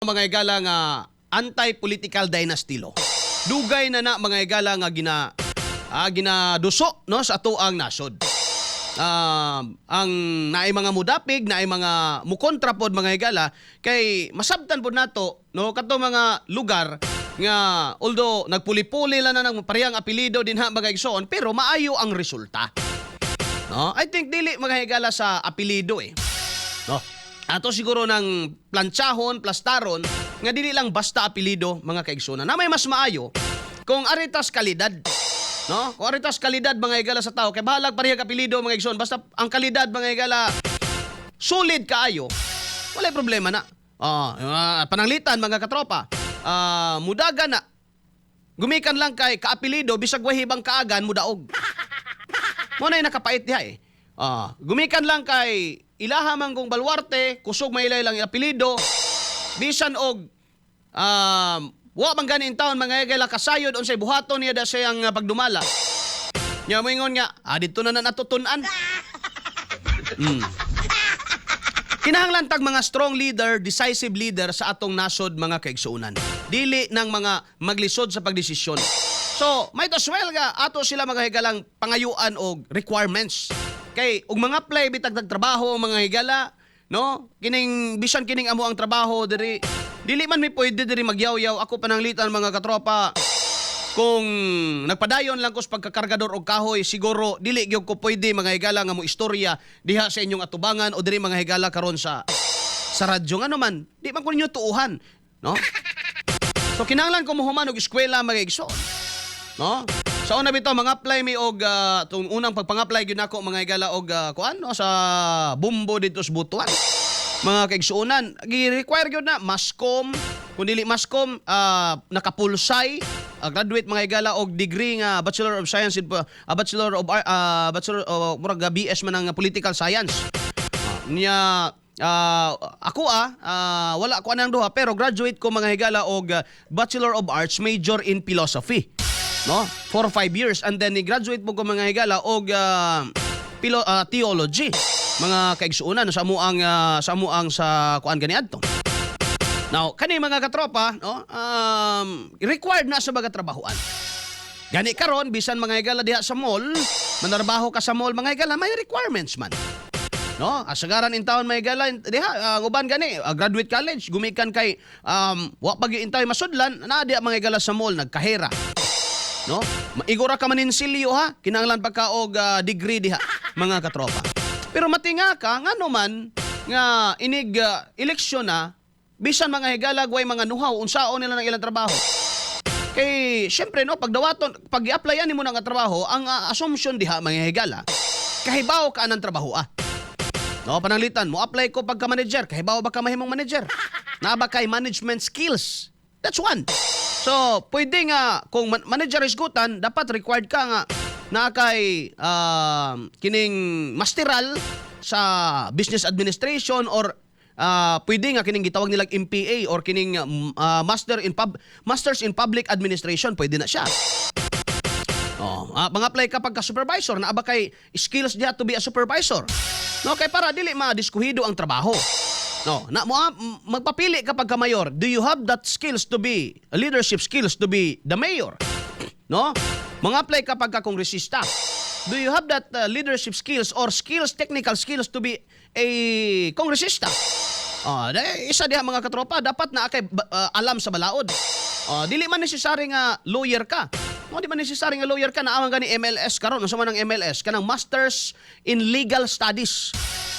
Mga higala nga anti-political dynasty law. Dugay na na, mga higala, nga ginaduso, no, sa atoang nasod. Ang naay mga mudapig, naay mga mukontra pod, mga higala, kay masabtan pod nato, no, kato mga lugar nga although nagpuli-puli lang na ng parehang apelyido dinha, mga igsoon, pero maayo ang resulta. No? I think dili, mga higala, sa apelyido eh. No. Ato siguro ng plantsahon, plastaron, nga dili lang basta apelyido, mga kaigsunan. Na may mas maayo kung aritas kalidad. No? Kung aritas kalidad, mga higala, sa tao, kay bahalag parehag apelyido, mga igsoon, basta ang kalidad, mga higala, solid kaayo, walay problema na. Pananglitan, mga katropa, mudaga na. Gumikan lang kay kaapelyido, bisag wahibang kaagan, mudaog. Mo na nakapait diha eh. Gumikan lang kay ilaha man kong baluarte, kusog mailay lang apelyido, bisan og wa man gani in town, mga higala, kasayod unsay buhaton niya da siyang pagdumala. Nya moingon nga, didto na na natutun-an. Kinahanglan tag mga strong leader, decisive leader sa atong nasod, mga kaigsuonan. Dili ng mga maglisod sa pagdesisyon. So, might as well nga ato sila, mga higalang, pangayuan og requirements. Kay og mga apply bitag tag trabaho, mga higala, no? Kining bisan kining amo ang trabaho diri, dili man mi pwede diri magyawyaw. Ako pananglitan, mga katropa, kung nagpadayon lang ko sa pagkakargador og kahoy, siguro dili gyud ko pwede, mga higala, nga mo istorya diha sa inyong atubangan o diri, mga higala, karon sa radyo, ngano man di man ko ninyo tuuhan, no? So kinahanglan ko mohuman og eskwela, mga igsoon, no? Sa una bitaw mga apply mi og tung unang pagpang-apply gyud nako, mga higala, og kuan, no, sa Bumbo dito sa Butuan, mga kaigsuonan, gi-require gyud na masscom, kung dili masscom, naka-PolSci, graduate, mga higala, og degree nga Bachelor of Science in Bachelor of Bachelor of murag BS man ang political science. Niya ako wala ko anang duha, pero graduate ko, mga higala, og Bachelor of Arts major in philosophy, no, for 5 years, and then ni-graduate mo ko, mga higala, og theology, mga kaigsuonan, sa amuang sa kuan gani adto. Now, kani, mga katropa, no, required na sa mga trabahoan. Gani karon, bisan, mga higala, diha sa mall, manarbaho ka sa mall, mga higala, may requirements man. No, asagaran in town, may higala diha ang uban gani graduate college, gumikan kay wa pa gyud intawon masudlan na diha, mga higala, sa mall nagkahera. No? Maigora ka maninsilyo ha, kinahanglan pa ka og degree diha, mga katropa. Pero matinga ka ngano man nga inig eleksyon na, bisan, mga higala, way mga nuhaw unsaon nila ng ilang trabaho. Kay syempre, no, pag dawaton, pag i-applyan nimo na nga trabaho, ang assumption diha, mga higala, kahibaw ka anang trabaho ah. No, pananglitan, mo apply ko pagka manager, kahibaw ba ka mahimong manager? Naa ba kay management skills? That's one. So, pwede nga kung manager isgutan, dapat required ka nga na kay kining masteral sa business administration or pwede nga kining gitawag nilang MPA or kining Masters in Public Administration, pwede na siya. Oh, mga-apply ka pagka supervisor, naa ba kay skills diha to be a supervisor? No, kay para dili madiskuhido ang trabaho. No, na mo magpapili ka pagka mayor, do you have that skills to be leadership skills to be the mayor? No? Mga-apply ka pagka kongresista. Do you have that leadership skills or skills, technical skills to be a kongresista? Oh, isa diha, mga katropa, dapat na kay alam sa balaod. Oh, dili man necessary nga lawyer ka. No, di man necessary nga lawyer ka, naa man gani MLS karon. Unsa man ang MLS? Kanang Masters in Legal Studies.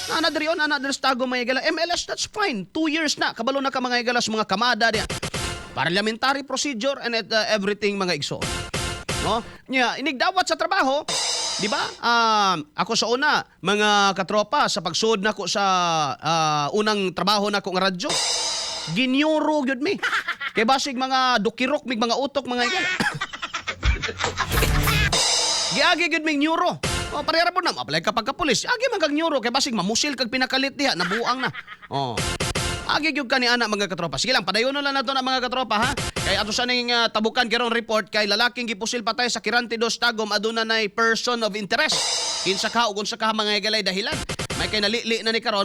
Na diri on, ana diri sa Tagum, mga higala. MLS, that's fine. 2 years na kabalo na ka, mga higala, sa mga kamada diha. Parliamentary procedure and everything, mga igsoon. No? Nya inigdawat sa trabaho, di ba? Ako sa una, mga katropa, sa pagsud nako sa unang trabaho nako nga radyo, ginyuro gyud mi. Kay basig mga dukirok mig mga utok, mga higala. Giagi gyud mig neuro. Oh, parehara po na, apply ka pagka pulis. Agi man kag neuro kay basig mamusil kag pinakalit diha, nabuang na. Oh. Agi gyud ka ni ana, mga katropa. Sige lang, padayon na lang nato na, mga katropa, ha. Kay ato sa ning tabukan karon report kay lalaking gipusil patay sa Quirante Dos, Tagum, aduna nay person of interest. Kinsa ka ug unsa ka, mga higalay, dahilan? May kay nalili na ni karon.